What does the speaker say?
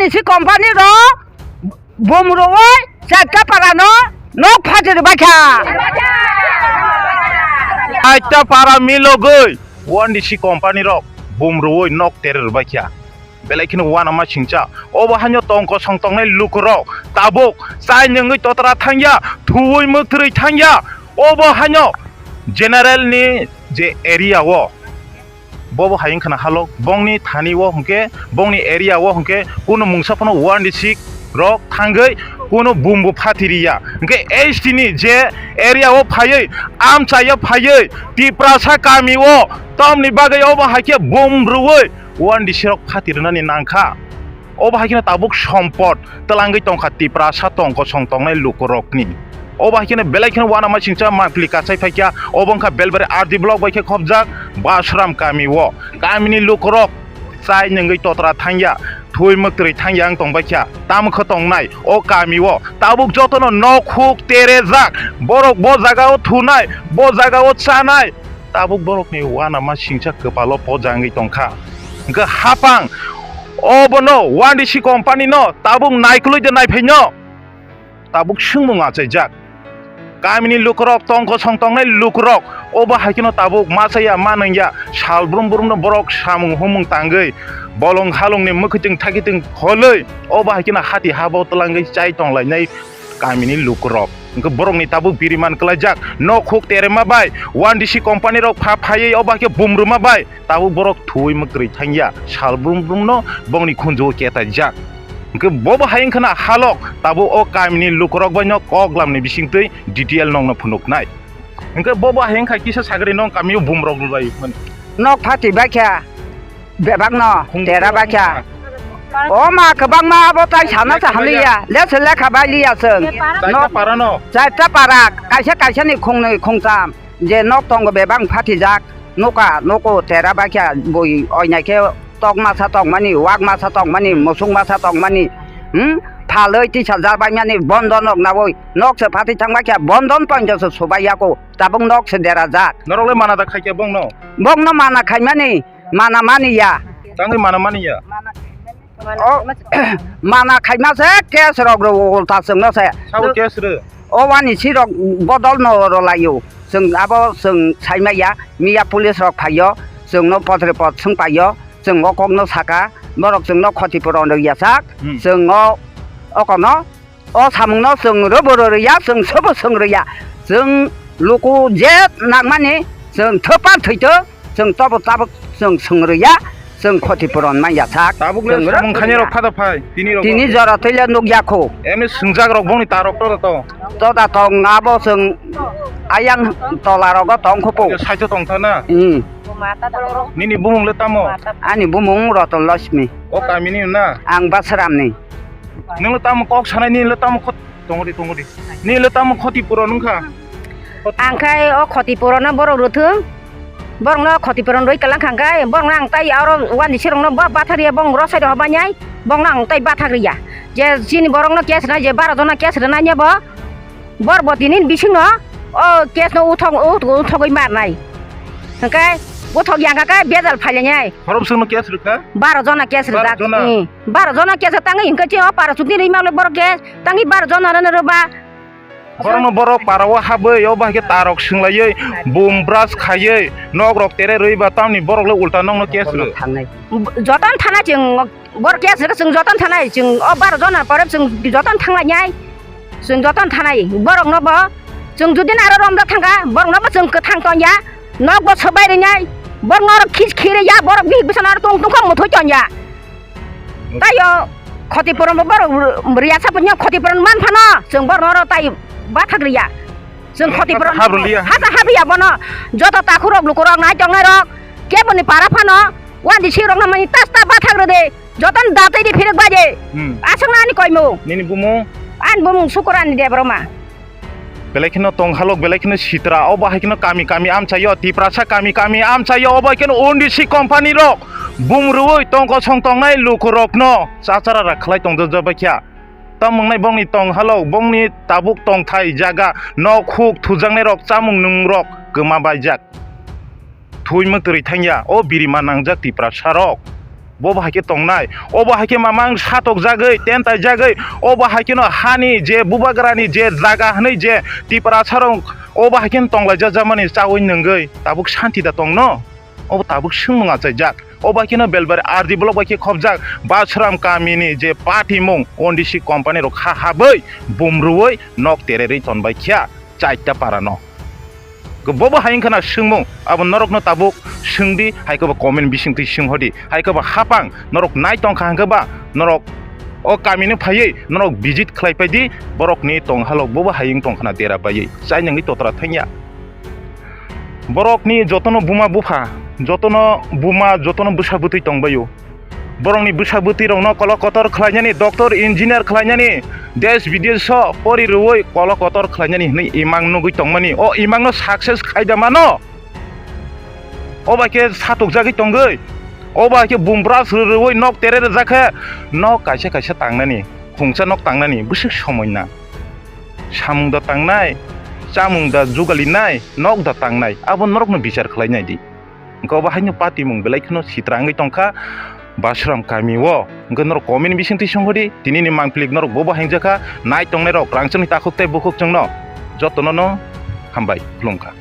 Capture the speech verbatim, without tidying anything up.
Si company rok bum rwui chaita para no nok phati rwbai kha. Chaita para milogwi O N D C company rok bum rwui nok tere rwbai kha. Belai kheno uanama singcha. Obo haino tongkosong tongnai lukurok tabuk chai nungwi totra thangya, thuwi mwtwrwi thangya. Obo haino general ni je area o, bobo hai wngkhana halok, bongni thani o hwnkhe, bongni area o hwnkhe kunu mungsa phano O N D C rok thangwi kunu bumbo phatiriya. Hwnkhe S T ni je area o phaiwi, amchaio phaiwi, Tiprasa kami o tamni bagwi obo hai khe bum rwui O N D C rok phatirwnani nangkha. Obo hai kheno tabuk sompot twlangwi tongkha Tiprasa tongkosong tongnai lukurokni. Obo hai kheno belai kheno uanama singcha mangpili kachai phaikha. Obo wngkha Belbari R D block bai khe khopjak Basuram kami o. Kamini lukurok chai nungwi totra thangya, thwi mwtwrwi thangya wng tongbaikha. Tamo khe tongnai o kami o tabuk jotono nok huk terejak. Borok bo jaga o thunai, bo jaga o chanai. Tabuk borokni uanama singcha kwpalo pojangwi tongkha. Hwnkhe hapang obono O N D C company no tabuk naikolwi de naiphaino tabuk swngmung achaijak. Kamini lukurok, tongkosong tongnai lukurok obo hai kheno tabuk machaya manwngya, sal brum brumno borok samung humung tangwi bolong halongni mwkhwtwng thakhitwng kholwi obo hai kheno hati habo twlangwi chai tonglainai kamini lukurok. Hwnkhe borokni tabuk biriman kwlaijak, nok huk terema bai, O N D C company rok pha phaiwi obo hai khe bum rwma bai tabuk borok thuwi mwtwrwi thangya, sal brum brumno bongni khunju o ketaijak. Hwnkhe bobo hai wngkhana halok tabuk o kamini lukurok baino koklamni bisingtwi detail nokno phunuknai. Hwnkhe bobo hai wngkha kisa sagri nong kamio bum rok rwlai mani. Nok phati baikha. Bebakno tera bakya. O ma kwbangma abo tai sana sa hamliya. Lese lekha bai liya chwng. Chaita para no. Chaita para, kaisa kaisa ni khungnwi khungtam je nok tongo bebak phatijak. Nuka nuku tera bakya bui oinai khe tok masa tongmani, wak masa tongmani, musuk masa tongmani. Hmm? Phalwi tisa jal baimani bondo nok nawi. Nok se phatwi thangbaikya bondo poinjo se subai yako. Tabuk nok se derajak. Norok le mana da khaikya bongno? Bongno mana khaimani. Mana mani ya. Tangwi mana mani ya. O, mana khaima se case rok rw ulta chwngno se. Sabo case rw. O wani si rok bodol no rw laio. Chwng abo chwng saima ya. Miya police rok phaio. Chwngno potre pot swng paio. Chwng o kokno saka. Borok chwngno khoti puron rw ya sak. Hmm. Chwng o, o kono O samungno chwng rwbo rwrwya, chwng sobo chwng rwya. Chwng luku je nangmani, chwng thwpan thwito, chwng tobo tabuk chwng chwng rwya, chwng khoti puron manya sak. Tabuk le chwng samung rw khani rwya. Rok phada phai, tini rok. Tini jora twi le nukya kho. Emni swngjak rok bongni tarok to to. To da tong abo chwng ayang tola rogo tong kho po. Saito tong thana. Hmm. Nini bumung le tamo? Ani bumung Roton Losmi. O kamini na? Ang Basramni. Nungno tamo kok sanai, nini le tamo khot-, tongodi, tongodi. Nini le tamo khoti puron wngkha? Khot- Ang khai o khoti puron no borok rwthwng. Borok no khoti puron rwi kalang khang khai, borok no ang tai aro wani sirok no ba-, bathar ya, bong rosai rok habanyai, borok no ang tai bathak riya. Je chini borok no case rwnai, je baro jona case rwnai ya bo, bor bo tini bising no o case no uthok, ut-, uthogwi marnai. Hwnkhe uthok yang kha khe bejal phailainai. Khorok songno case rwkha? Baro jona case rwjak. Baro jona? Hmm. Baro jona case tangwi hwnkhe chini o para chukni rwi manle borok case tangwi baro jona rwna rwba. Borokno borok para o habwi o bahai khe tarok swnglaywi bum brush khaiwi nok rok tere rwi ba tamni borok le ulta nokno case rw. Jotono thana chwng borok case rwkha chwng jotono thanai chwng o baro jona pore chwng jotono thanglainai. Chwng jotono thanai borokno bo chwng judi aro romjak thangkha borokno bo chwng kwthang tongya nok bo swbai rwnai borokno oro khis khire ya borok bihik bisana aro tong tongkha muthoi tongya. Taio khoti puron bo borok riya sapunya khoti puron man phano chwng borokno oro tai bathak riya. Chwng khoti puron hap rwliya. Hata habiya bono joto takhurok lukurok nai tongnai rok keboni para phano wandi sirok no mani tas ta bathak rwdi. Joton datwi di phirok baje. Hmm. Aswk na ani koimung. Nini bumung? Ani bumung Sukur ani Debbarma. Belai kheno tong halok, belai kheno sitra, obo hai kheno kami kami amchaio, Tiprasa kami kami amchaio, obo hai kheno O N D C company rok bum rwui tongkosong tongnai lukurokno chachara rak khlai tongjajabaikha. Tamo wngnai bongni tong halok, bongni tabuk tongthai jaga, nok huk thujaknai rok, chamung nungrok kwma baijak. Thwi mwtwrwi thangya o birima nangjak Tiprasa rok. Bo bahai khe tongnai, obo hai khe mamang satokjagwi, tentaijagwi, obo hai kheno hani je bubagrani je jaga hwnwi je Tiprasarok obo hai kheno tonglaijak jamani chaui nungwi tabuk santi da tongno? Obo tabuk swngmung achaijak. Obo hai kheno Belbari R D block bai khe khopjak Basuram kamini je patimung O N D C company rok kha habwi bumrwi nok tererwi tonbai khya chaita parano. Bobo hai wngkha na swngmung, abo norokno tabuk swngdi, hai khe bo comment bisingtwi swnghodi, hai khe bo hapang norok nai tongkha hwnkhe ba norok o kamino phaiwi norok visit khlai paidi, borokni tonghalok bobo hai wng tongkha na dera baiwi chainangni totra thangya. Borokni jotono buma bupha, jotono buma, jotono bwsa bwtwi tongbaio. Borokni bwsa bwtwirokno kolo kotor khlainani, doctor, engineer khlainani, desh bidesh o pori rwui kolo kotor khlainani hwnwi imang nugui tongmani. O imangno success khaida mano? O bai khe satokjagwi tongwi? O bai khe bumbrach rwui nok tere rwjak khe nok kaisa kaisa tangnani, khungsa nok tangnani bwswk somoi na? Samung da tangnai, chamung da jugalinai, nok da tangnai, abo norokno bichar khlainai di. Hwnkhe obo haino patimung belai kheno sitrangwi tongkha Basuram kami o. Hwnkhe norok comment bisingtwi swnghodi, tinini mangpili norok bobo hengjakha, nai tongnairok rangchakni takhuk tei bukhuk chwngno jotono no hambai khulumkha.